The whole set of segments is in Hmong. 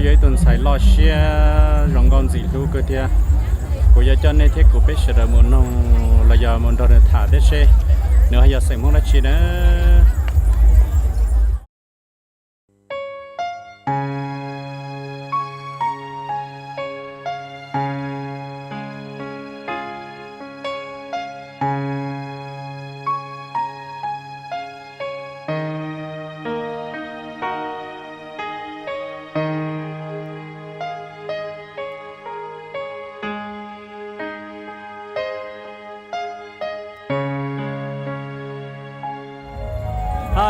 Yog ib tug ntxhais loj siab zoo nkauj ntxim hlub kawg thiab. Kuv yuav coj nej thiab kuv peb sawv daws mus noog los yog mus nrog nws tham thiab seb nws ho yog xeem Hmoob dab tsi na.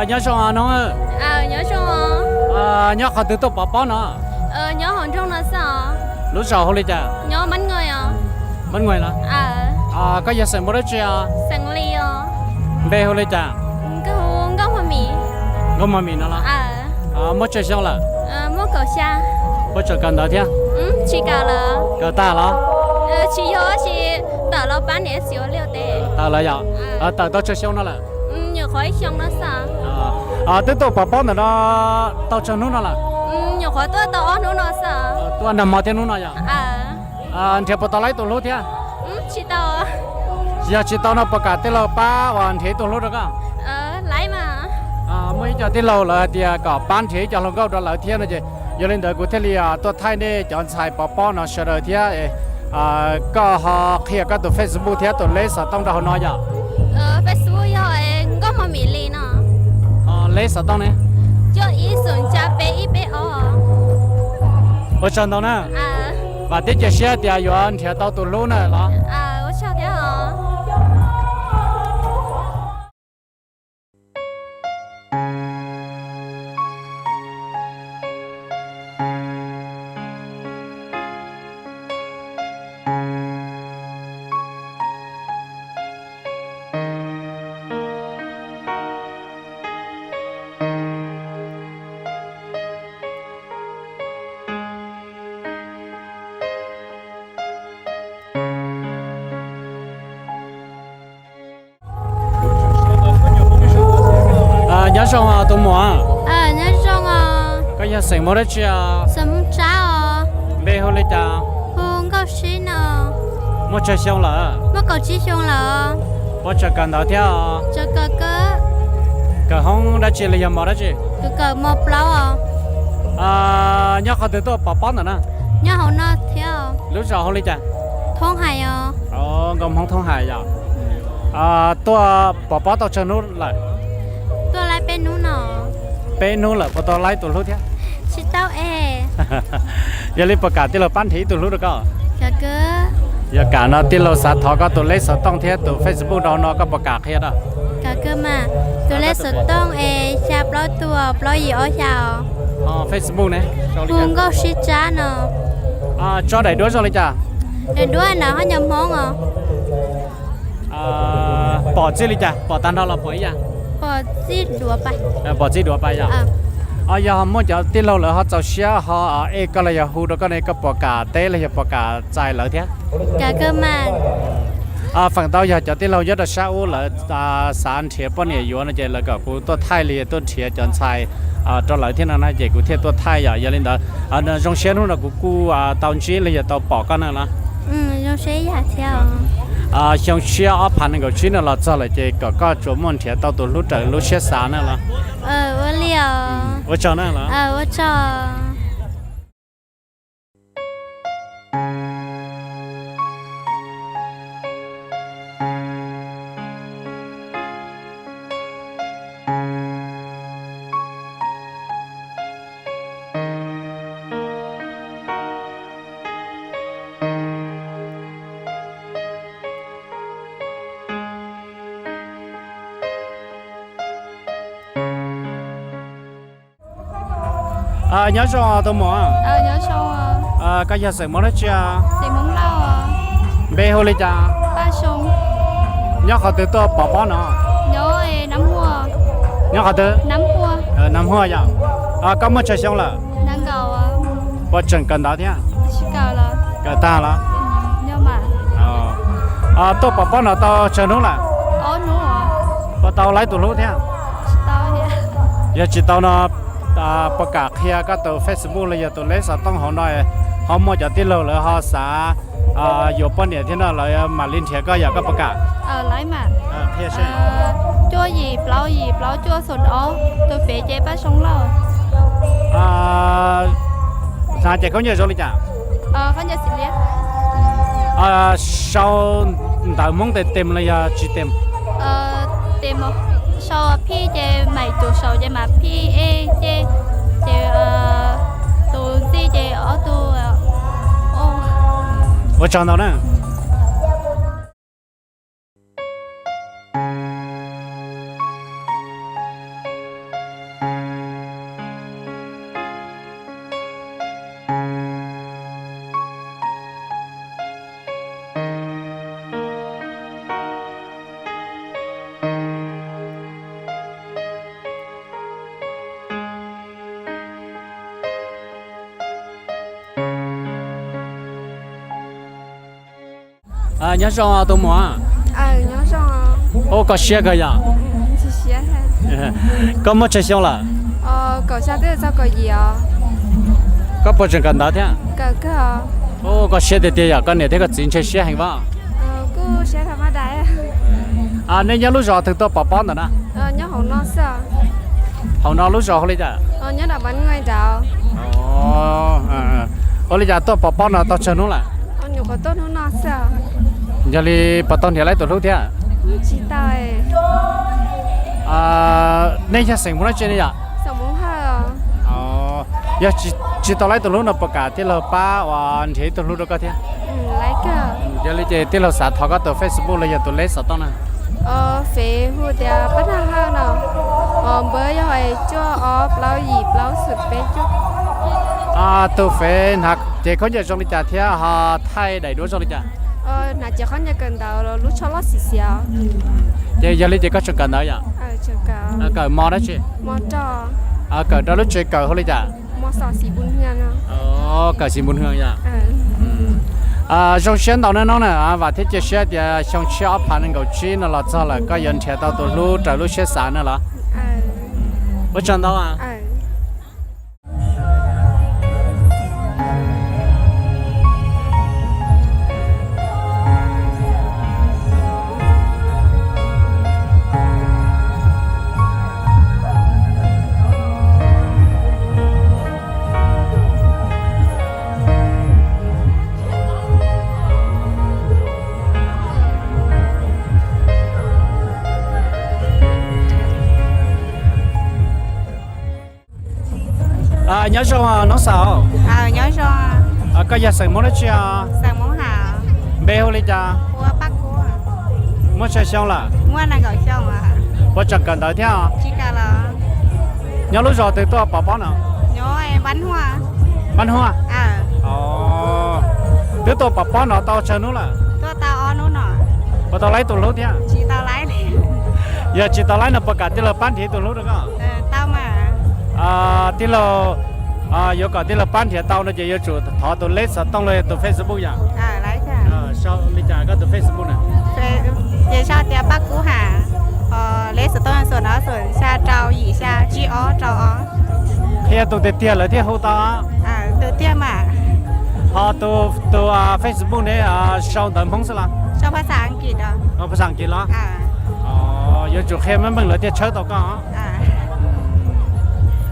Nyob zoo os noog. Nyob qhov twg tuaj pov pob no? Nyob hauv nroog no xwb os. Lub zos hu li cas? Mab Nuj los? Koj yog xeem Hmoob dab tsi os? Npe hu li cas? Nkauj Mos Mis no los? Muaj tsawg xyoo lawm? Puas tseem kawm ntawv thiab? Kawm tag los? Tawm lawm yom? Tawm tau tsawg xyoo no lawm? Twb tuaj pov pob ntawm no tau tsawg hnub no lawm? Tuaj nag hmo thiab hnub no yom? Nrhiav puas tau laib tus hlub thiab? Yog tsis tau no puas kam tij laug pab uas nrhiav ib tug hlub rau koj? Muaj ib co tij laug lawv hais tias kom pab nrhiav ib co hluas nkauj rau lawv thiab no ces yog li ntawd kuv thiaj li tuaj thaij nej cov ntxhais pov pob no sawv daws thiab. Koj ho qhia koj tus Facebook thiab tus leb xov tooj rau hauv no yom? Leb xov tooj ne? Ua tsaug ntau na. Vam thiab cia siab tias yuav nrhiav tau tus hlub na los? Nyob zoo tus muam. Koj yog xeem Hmoob dab tsi? Npe hu li cas? Muaj tsawg xyoo lawm? Puas tseem kawm ntawv thiab? Kawm hoob dab tsi los yog mos dab tsi? Nyob qhov twg tuaj pov pob ntawm na? Lub zos hu li cas? Nkauj Hmoob Thoob Hais yom? Tuaj pov pob tau tsawg hnub lawm? Peb hnub lawm puas tau laib tus hlub thiab? Yog li puas kam tij laug pab nrhiav ib tug hlub rau koj? Yog kam no tij laug xav thov koj tus leb xov tooj thiab tus Facebook rau no koj puas kam qhia rau? Tus leb xov tooj es xya plaub tuaj plaub yim ob xya os. Facebook ne? Hu Nkauj Sib Tsab no. Tsob daim duab zoo li cas? Daim duab ntawd ho nyob Hmoob os. Pom txij li cas? Pom tag nrho los pom ib yam? Pom txij duav pais yom? Yog muaj cov tij laug lawv ho txaus siab ho ej koj los yog hu rau koj ne koj puas kam teb los yog puas kam txais lawv thiab? Feem ntau yog cov tij laug nyob rau sab ub lawv xav nrhiav poj niam yuav no ces lawv kom kuv tuaj thaij li tuaj nrhiav cov ntxhais rau lawv thiab no na ces kuv thiaj tuaj thaij yom. Yog li ntawd zoo siab hnub no kuv kuj tau ntsib los yog tau pom koj na los. Xyoo tshiab ob phav nees nkaum tsib no los txog lawm ces kom koj tsuas muaj nrhiav tau tus hlub raws lub siab xav na los. Ua tsaug na los. Nyob zoo tus muam. Koj yog xeem Hmoob dab tsi? Npe hu li cas? Nyob qhov twg tuaj pov pob no? Nyob qhov twg? Nab Huaj yom. Koj muaj tsawg xyoo lawm? Puas tseem kawm ntawv thiab? Kawm tag los? Tuaj pov pob no tau tsawg hnub lawm? Puas tau laib tus hlub thiab? Yog tsis tau no Puas kam qhia koj tus Facebook los yog tus lej xov tooj hauv no, ho muaj cov tij laug lawv ho xav yuav poj niam thiab no lawv mam li nrhiav koj yom, koj puas kam? Qhia seb. Cuaj yim plaub yim plaub cuaj xoom ob, tus fev ces Paj Soo Lauj. Hnav ces khaub ncaws zoo li cas? Sau ntawv Hmoob tes tes los yog tsis tes? Sau phij ces mais tus sau ces mas phij ej ces, ces tus ntxij ces ob tug. Ua tsaug ntau na. Nyob zoo tus muam. Ua koj siab kawg yom? Koj muaj tsawg xyoo lawm? Koj puas tseem kawm ntawv thiab? Ua koj siab tiag tiag yom, koj niam thiab koj txiv ntshe siab heev vas. Nej nyob lub zos twg tuaj pov pob ntawm na? Hauv no lub zos hu li cas? Ua li cas tuaj pov pob no tau tsawg hnub lawm? Yog li puas tau nrhiav laib tus hlub thiab? Nej yog xeem Hmoob dab tsi ne yom? Yog tsis tau laib tus hlub no puas kam tij laug pab uas nrhiav ib tug hlub rau koj thiab? Yog li ces tij laug xav thov koj tus Facebook los yog tus lej xov tooj na. Fev hu tias Paj Nag Hawj no, npawb yog cuaj ob plaub yim plaub xoom peb cuaj. Tus fev hnav cev khaub ncaws zoo li cas thiab ho thaij daim duab zoo li cas? Hnav cev khaub ncaws kawm ntawv lub tsho loj xim xiav. Ces yog li ces koj tseem kawm ntawv yom? Kawm mos dab tsi? Kawm rau lub tsev kawm hu li cas? Kawm xim npu hwv yom. Zoo siab ntau nawb noob na, vam thiab cia siab tias xyoo tshiab ob phav nees nkaum tsib no los txog lawm koj yuav nrhiav tau tus hlub raws lub siab xav na los. Ua tsaug ntau. Nyob zoo noob xaus. Koj yog xeem Hmoob dab tsi os? Npe hu li cas? Muaj tsawg xyoo lawm? Puas tseem kawm ntawv thiab os? Nyob lub zos twg tuaj pov pob no? Npab Huaj. Twb tuaj pov pob no tau tsawg hnub lawm? Puas tau laib tus hlub thiab? Yog tsis tau laib no puas kam tij laug pab nrhiav tus hlub rau koj? Tij laug, yuav kom tij laug pab nrhiav tau no ces yuav tsum thov tus lej xov tooj los yog tus Facebook yom? Sau li cas koj tus Facebook na? Ces sau tias Paj Kub Ham, lej xov tooj xoom ob xoom xya rau yim xya tsib ob rau ob. Qhia tus tiag tiag lawv thiaj hu tau. Tus tiag mas. Ho tus Facebook ne sau ntawv Hmoob xwb los? Phas xas Askiv los? Yuav tsum qhia meej meej lawv thiaj tshawb tau koj.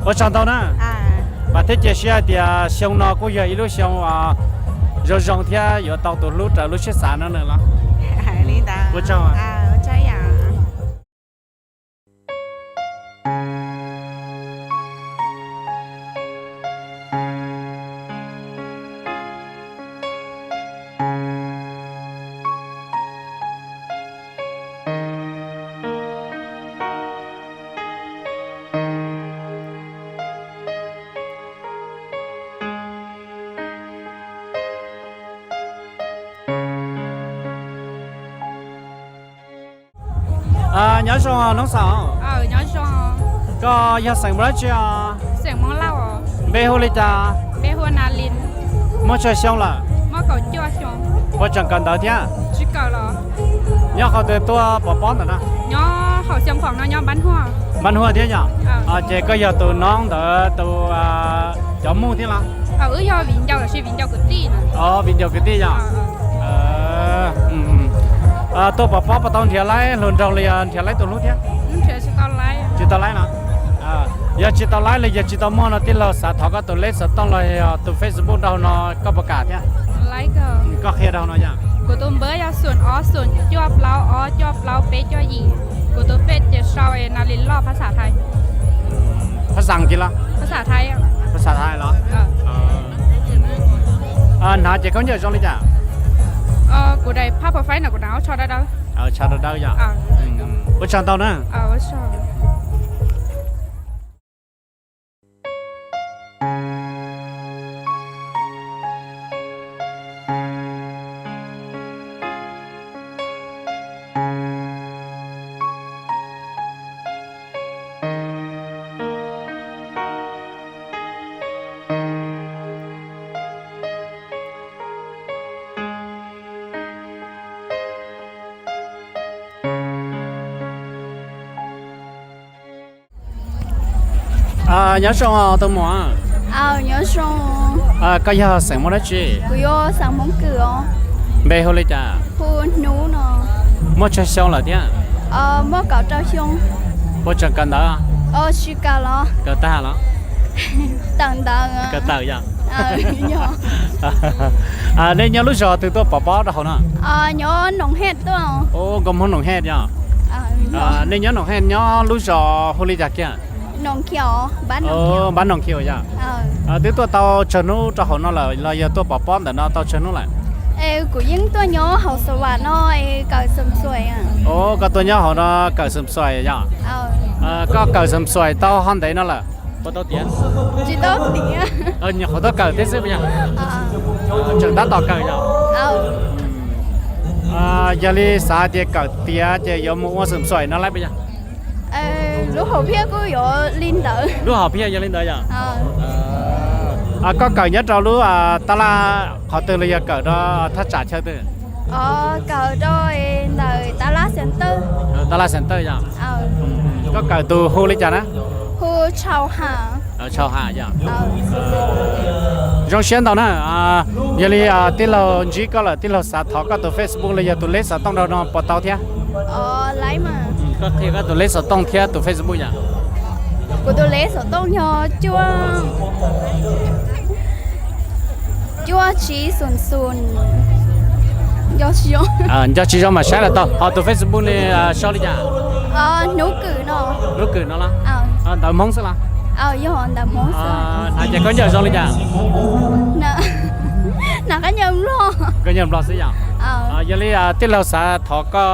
Ua tsaug ntau na. Vam thiab cia siab hais tias xyoo no kuj yog ib lub xyoo zoo zoo thiab yuav tau tus hlub raws lub siab xav no na los. Ua tsaug. Nyob zoo noob xaus. Koj yog xeem Hmoob dab tsi os? Npe hu li cas? Muaj tsawg xyoo lawm? Puas tseem kawm ntawv thiab? Nyob qhov twg tuaj pov pob ntawm no? Npab Huaj thiab yom? Ces koj yog tus no ntawd tus cov mus thiab los? Wb yog viv ncaus, viv ncaus kwv tij. Viv ncaus kwv tij yom? Tuaj pov pob puas tau nrhiav laib hluas nraug los yog nrhiav laib tus hlub thiab? Tsis tau laib los? Yog tsis tau laib los yog tsis tau muaj no tij laug xav thov koj tus leb xov tooj los yog tus Facebook rau hauv no koj puas kam thiab? Koj qhia rau hauv no yom. Kuv tus npawb yog xoom ob xoom cuaj plaub ob cuaj plaub peb cuaj yim. Kuv tus fej ces sau nas li loj phab xas thais. Phab xas kis los? Phab xas thais los? Hnav ces khaub ncaws zoo li cas? Kuv daim phab pov faib no kuv hnav tsho dawb dawb. Tsho dawb dawb yom. Ua tsaug ntau na. Nyob zoo tus muam. Nyob zoo. Koj yog xeem Hmoob dab tsi? Kuv yog xeem Hmoob Kws os. Npe hu li cas? Hu Hnub no. Muaj tsawg xyoo lawm thiab? Muaj kaum rau xyoo. Puas tseem kawm ntawv? Tsis kawm los. Kawm tag los? Tawm ntawv. Kawm tawm yom? Nej nyob lub zos twg tuaj pov pob rau hauv no? Nyob Noom Hej tuaj. Nkauj Hmoob Noom Hej yom? Nej nyob Noom Hej nyob lub zos hu li cas kiag? Npab Noom Khiaus yom? Twb tuaj tau tsawg hnub rau hauv no lawm los yog tuaj pov pob ntawm no tau tsawg hnub lawm? Kuv yeej tuaj nyob hauv Xav Vam no kawm Xeem Xuaim. Koj tuaj nyob hauv no kawm Xeem Xuaim yom? Koj kawm Xeem Xuaim tau ho ntev no lawm? Puas tau tiav? Tsis tau tiav. Nyuam qhuav tuaj kawm thiab xwb puas yog? Tseem tab tom kawm yom? Yog li xav hais tias kawm tiav ces yuav mus ua Xeem Xuaim no lawm puas yog? Lub hom phiaj kuj yuav li ntawd. Lub hom phiaj yog li ntawd yom? Koj kawm nyob rau lub tab laj qhov twg los yog kawm rau thaj tsam chaw twg? Kawm rau ntawm tab laj Xeem Tawj. Tab laj Xeem Tawj yom? Koj kawm tus hu li cas na? Hu Tshau Ham. Tshau Ham yom? Zoo siab ntau na. Yog li tij laug ntsib koj lawm tij laug xav thov koj tus Facebook los yog tus leb xov tooj rau no puas tau thiab? Koj qhia koj tus leb xov tooj thiab tus Facebook yom? Kuv tus leb xov tooj yog cuaj, cuaj tsib xoom xoom. Nco tsis zoo mas saib los tau. Ho tus Facebook ne sau li cas? Hnub Kws no. Hnub Kws no los? Ntawv Hmoob xwb los? Yog ntawv Hmoob xwb. Hais tias koj nyob zoo li cas? Koj nyob Nplog xwb yom? Yog li tij laug xav thov koj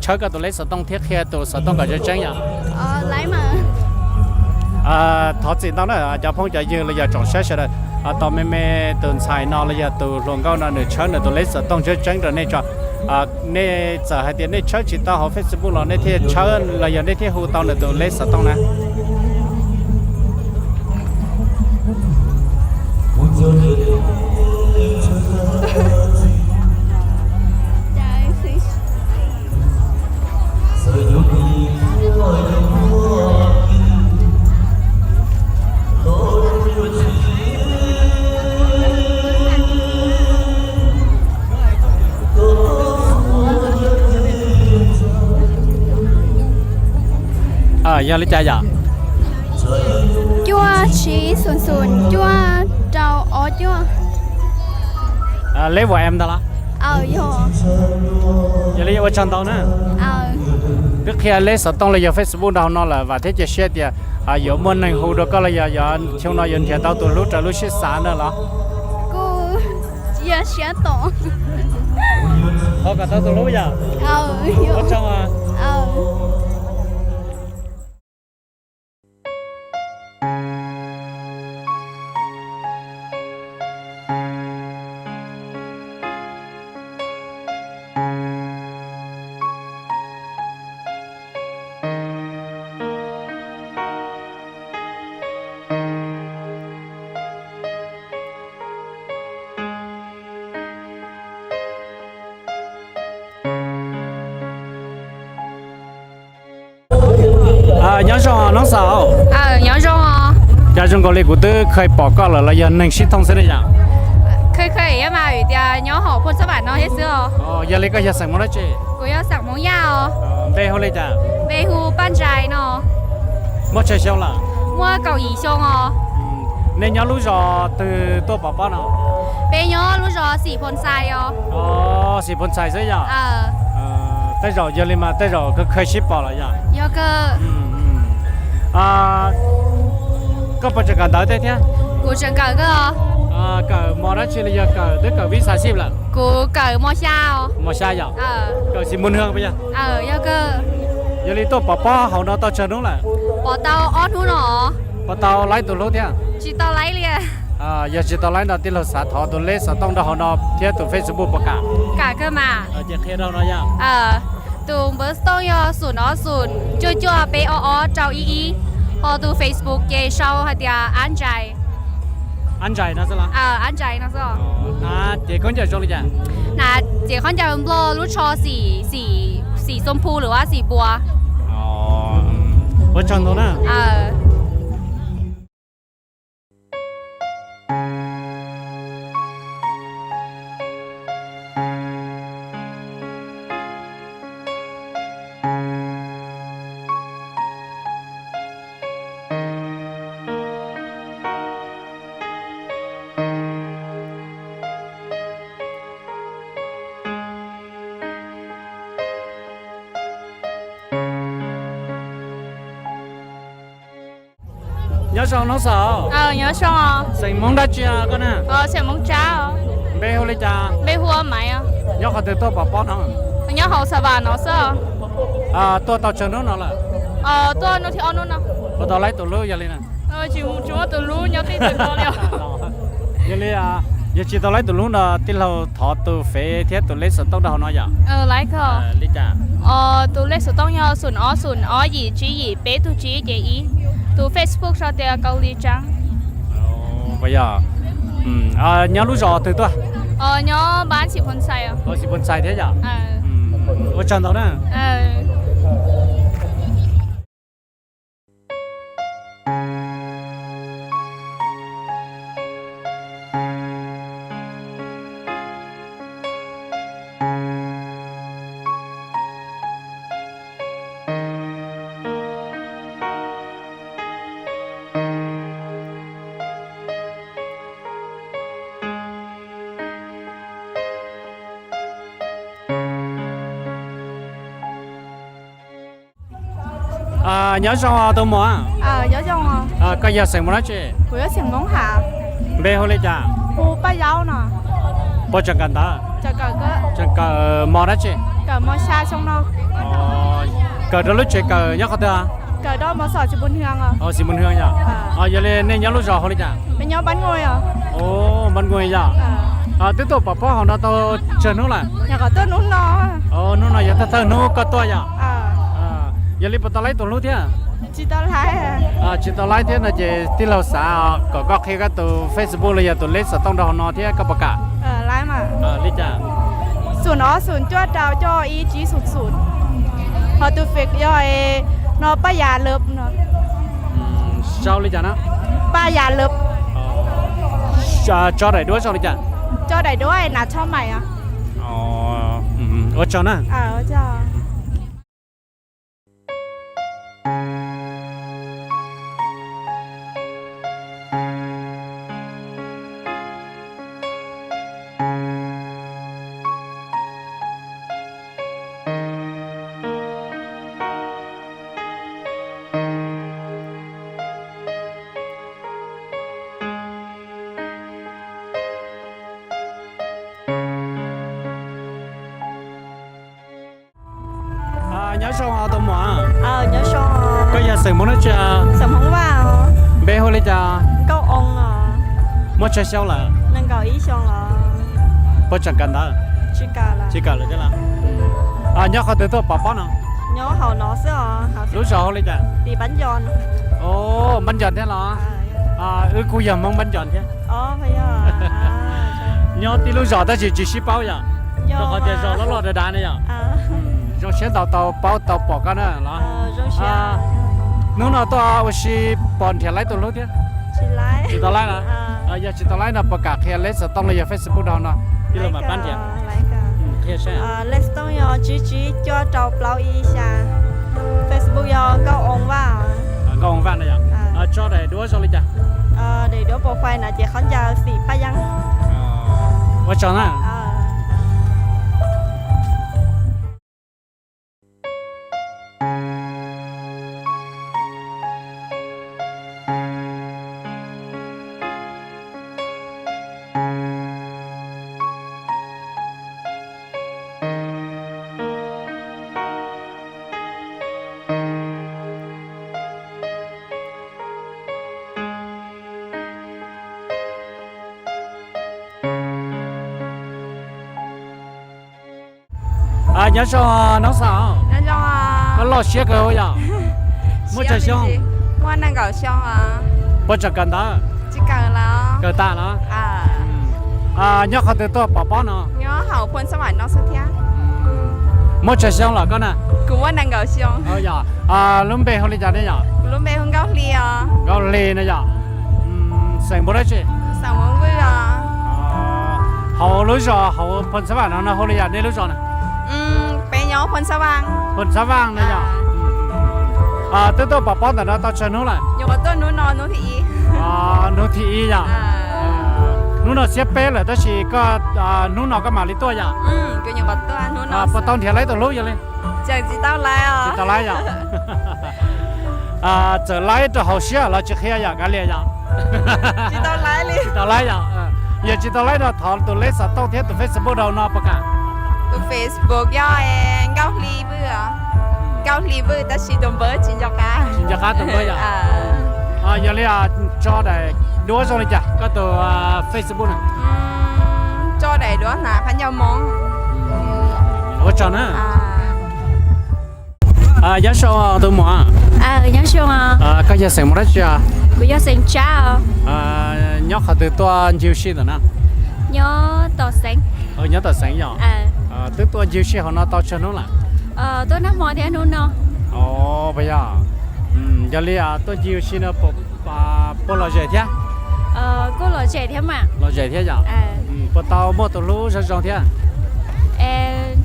tshawb koj tus leb xov tooj thiab qhia tus xov tooj kom tseeb tseeb yom? Thov txim ntau na cov phooj cov ywg los yog tsoom saib sawv daws. Tos me me tus ntxhais no los yog tus hluas nkauj no nws tshawb nws tus leb xov tooj tseeb tseeb rau nej tso. Nej txawm hais tias nej tshawb tsis tau hauv Facebook los nej thiaj tshawb los yog nej thiaj hu tau nws tus leb xov tooj na. Yog li cas yom? Cuaj tsib xoom xoom cuaj rau ob cuaj. Leb ua em ntag los? Yog li ua tsaug ntau na. Twb qhia leb xov tooj los yog Facebook rau hauv no lawm vam thiab cia siab tias yuav muaj neeg hu rau koj los yog xyoo no yuav nrhiav tau tus hlub raws lub siab xav ntawd los? Kuj yog siab tom. Thov kom tau tus hlub yom? Ua tsaug. Nyob zoo noob xaus. Nyob zoo. Cas zoo nkaus li kuv twb kheev pom koj lawm los yog neeg sib thooj xwb ne yom? Kheev kheev mas vim tias nyob hauv phoo xab vam no thiab xwb os. Yog li koj yog xeem Hmoob dab tsi? Kuv yog xeem Hmoob Yaj os. Npe hu li cas? Npe hu Paj Ntsais no. Muaj tsawg xyoo lawm? Muaj kaum yim xyoo os. Nej nyob lub zos twg tuaj pov pob no? Peb nyob lub zos Xim Phoo Ntxhais os. Xim Phoo Ntxhais xwb yom? Tej zaum yog li mas tej zaum kheev sib pom lawm yom? Yog kawg. Koj puas tseem kawm ntawv tej thiab? Kuv tseem kawm kawg. Kawm mos dab tsi los yog kawm twb kawm vib xav xij lawm? Kuv kawm mos xya os. Mos xya yom? Kawm Xim Phoo Ntxhais puas yog? Yog kawg. Yog li tuaj pov pob hauv no tau tsawg hnub lawm? Pov tau ob hnub no. Puas tau laib tus hlub thiab? Tsis tau laib li. Yog tsis tau laib no tij laug xav thov tus leb xov tooj rau hauv no thiab tus Facebook puas kam? Kam kawg mas. Ces qhia rau no yom. Tus npawb xov tooj yog xoom ob xoom cuaj cuaj peb ob ob rau ib ib, ho tus Facebook ces sau hais tias Ab Ntsais. Ab Ntsais no xwb los? Ab Ntsais no xwb. Ces khaub ncaws zoo li cas? Na, ces khaub ncaws nplog lub tsho xim, xim xoo phu lwm ua xim npua. Ua tsaug ntau na. Nyob zoo noob xaus. Nyob zoo. Xeem Hmoob dab tsi koj na? Xeem Hmoob Tsab. Npe hu li cas? Npe hu Maiv. Nyob qhov twg tuaj pov pob no? Nyob hauv Xav Vam no xwb. Tuaj tau tsawg hnub no lawm? Tuaj hnub thib ob hnub no. Puas tau laib tus hlub yog li na? Tsis muaj tus hlub nyob tij twg no li. Yog li, yog tsis tau laib tus hlub no tij laug thov tus fev thiab tus leb xov tooj rau hauv no yom? Laib kawg. Li cas? Tus lej xov tooj yog xoom ob xoom ob yim tsib yim peb tug tsib ces ib. Tus Facebook sau tias Kaus Lis Tsaab. Nyob lub zos twg tuaj? Nyob npab Xim Phoo Ntxhais. Xim Phoo Ntxhais thiab yom? Ua tsaug ntau na. Nyob zoo tus muam. Koj yog xeem Hmoob dab tsi? Kuv yog xeem Hmoob Ham. Npe hu li cas? Hu Paj Yaub no. Puas tseem kawm ntawv? Tseem kawm mos dab tsi? Kawm mos xya xyoo no. Kawm rau lub tsev kawm nyob qhov twg? Kawm rau mos xom Xim Pus Nws. Xim Pus Nws yog. Yog li nej nyob lub zos hu li cas? Peb nyob Npab Nuj. Npab Nuj yog. Twb tuaj pov pob hauv no tau tsawg hnub lawm? Hnub no yog thawj thawj hnub koj tuaj yog? Yog li puas tau laib tus hlub thiab? Tsis tau laib thiab no ces tij laug xav kom koj qhia koj tus Facebook los yog tus lej xov tooj rau hauv no thiab koj puas kam? Li cas? Xoom ob xoom cuaj rau cuaj ib tsib xoom xoom. Ho tus fev yog no Paj Yas Lawv no. Sau li cas na? Paj Yas Lawv. Tso daim duab sau li cas? Tso daim duab na tso mais. Ua tsaug na. Nyob zoo tus muam. Koj yog xeem Hmoob dab tsi? Npe hu li cas? Muaj tsawg xyoo lawm? Puas tseem kawm ntawv? Tsis kawm lawm thiab los? Nyob qhov twg tuaj pov pob no? Lub zos hu li cas? Npab Ncos thiab los? Wb kuj yog Hmoob Npab Ncos thiab. Nyob tib lub zos tab sis tsis sib paub yom? Rau qhov tias zos loj loj dav dav ne yom? Zoo siab ntau tau paub tau pom koj na los? Hnub no tuaj ua si puas nrhiav laib tus hlub thiab? Tsis tau laib na. Yog tsis tau laib no puas kam qhia leb xov tooj los yog Facebook rau no? Ib los mam pab nrhiav. Leb xov tooj yog tsib tsib cuaj rau plaub ib xya. Facebook yog Nkauj Oo Vaj. Nkauj Oo Vaj no yog. Tso daim duab zoo li cas? Daim duab profile no ces qhov ncauj xim Paj Yeeb. Ua tsaug na. Nyob zoo noob xav, koj loj siab kawg yom? Muaj tsawg xyoo? Puas tseem kawm ntawv? Kawm tas los? Nyob qhov twg tuaj pov pob no? Muaj tsawg xyoo lawm koj na? Yog, lub npe hu li cas ne yom? Nkauj Hli no yom? Xeem npaum dab tsi? Hauv lub zos hauv Phoos Xab Vam no no hu li yam nej lub zos na? Phoos Xab Vam no yom? Twb tuaj pov pob ntawm no tau tsawg hnub lawm? Hnub thib ib yom? Hnub no xiab peb lawm tab sis koj hnub no koj mam li tuaj yom? Puas tau nrhiav laib tus hlub yog li? Tsis tau laib yom? Txawm laib rau hauv siab los tsis qhia yom, kav liam yom? Tsis tau laib yom? Yog tsis tau laib no thov tus leb xov tooj thiab tus Facebook rau no puas kam? Tus Facebook yog Nkauj Hli Vwj, Nkauj Hli Vwj tab sis tus npawb tsis nco qab. Tsis nco qab tus npawb yom? Yog li tso daim duab zoo li cas koj tus Facebook na? Tso daim duab hnav qhab ncauj Hmoob. Ua tsaug na. Nyob zoo tus muam. Koj yog xeem Hmoob dab tsi? Kuv yog xeem Tsab. Nyob qhov twg tuaj ncig ua si ntawm no? Nyob Tom Xeev. Nyob Tom Xeev yom? Twb tuaj ncig ua si hauv no tau tsawg hnub lawm? Tuaj nag hmo thiab hnub no. Puas yog? Yog li tuaj ncig ua si no puas lom zem thiab? Kuj lom zem thiab mas. Lom zem thiab yom? Puas tau muaj tus hlub zoo zoo thiab?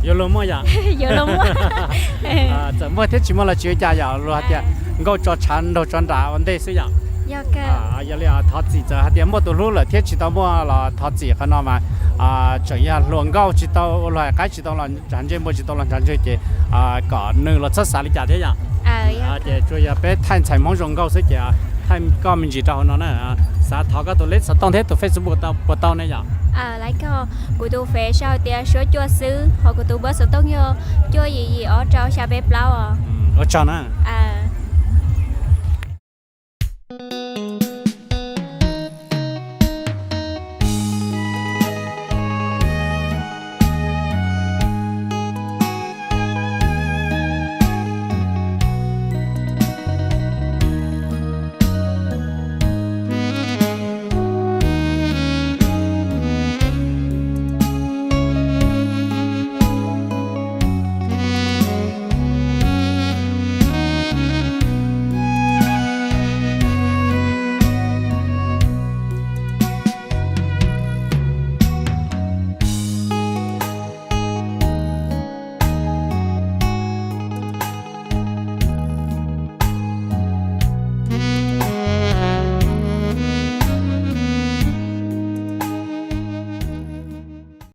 Yuav luag muaj yom? Txawm muaj thiab tsis muaj los tsis ua cas yom, luag hais tias nkauj tso tshav nraug tso nram ua ntej xwb yom? Yog li thov txim txawm hais tias muaj tus hlub lawm thiab tsis tau muaj los thov txim qhov no mas tseem yog hluas nkauj tsis tau ua luag hais qaib tsis tau los ntshav ntsej, npua tsis tau los ntshav ntseg ces kom nws los txhob xav li cas thiab yom? Ces tsuas yog peb thaij ntxhais Hmoob zoo nkauj xwb ces thaij koj me ntsis rau hauv no na. Xav thov koj tus leb xov tooj thiab tus Facebook puas tau ne yom? Kuv tus Face sau tias Suab Cuaj xwb, ho kuv tus npawb xov tooj yog cuaj yim yim ob rau xya peb plaub os. Ua tsaug na.